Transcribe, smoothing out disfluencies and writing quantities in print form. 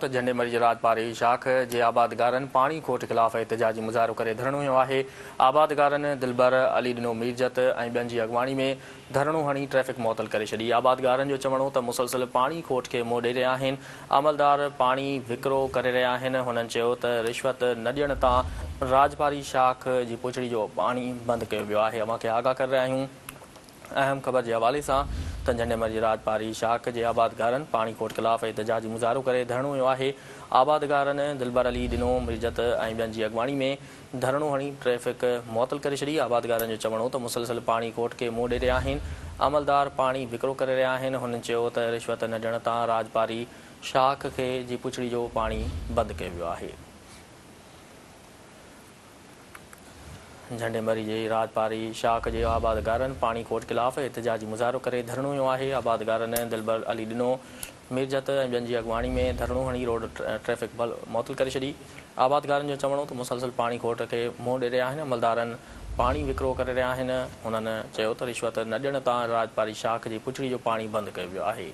ته جهنڊي مري جي راڄپاري شاخ جي آبادگارن پاڻي کوٽ خلاف احتجاجي مظاهرو ڪري ڌرڻو هنيو آهي، آبادگارن دلبر علي ڏنو ميرجت ۽ ٻين جي اڳواڻي ۾ ڌرڻو هڻي ٽريفڪ معطل ڪري ڇڏي، آبادگارن جو چوڻ هو ته مسلسل پاڻي کوٽ کي منهن ڏئي رهيا آهن، عملدار پاڻي وڪرو ڪري رهيا آهن، هنن چيو ته رشوت نه ڏيڻ تان راڄپاري شاخ جي پڇڙي جو پاڻي بند ڪيو ويو آهي، اوهان کي آگاهه ڪري رهيا آهيون. اهم خبر جي حوالي سان ته جهنڊي مرجي راڄپاري شاخ جي آبادگارن پاڻي کوٽ خلاف احتجاجي مظاهرو ڪري ڌرڻو هنيو آهي، آبادگارن دلبر علي ڏنو مرجت ۽ ٻين جي اڳواڻي ۾ ڌرڻو هڻي ٽريفڪ معطل ڪري ڇڏي، آبادگارن جو چوڻ هو ته مسلسل پاڻي کوٽ کي منهن ڏئي رهيا آهن، عملدار پاڻي وڪرو ڪري رهيا آهن، هنن چيو ته رشوت نه ڏيڻ تان راڄپاري شاخ کي جي پڇڙي جو پاڻي بند ڪيو ويو آهي. جهنڊي مري جي راڄپاري شاخ جي آبادگارن پاڻي کوٽ خلاف احتجاجي مظاهرو ڪري ڌرڻو هنيو آهي، آبادگارن دلبر علي ڏنو، ميرجت ۽ ٻين جي اڳواڻي ۾ ڌرڻو هڻي روڊ ٽريفڪ معطل ڪري ڇڏي، آبادگارن جو چوڻ هو ته مسلسل پاڻي کوٽ کي منهن ڏئي رهيا آهن، عملدارن پاڻي وڪرو ڪري رهيا آهن، هنن چيو ته رشوت نه ڏيڻ تان راڄپاري شاخ جي پڇڙي جو پاڻي بند ڪيو ويو آهي.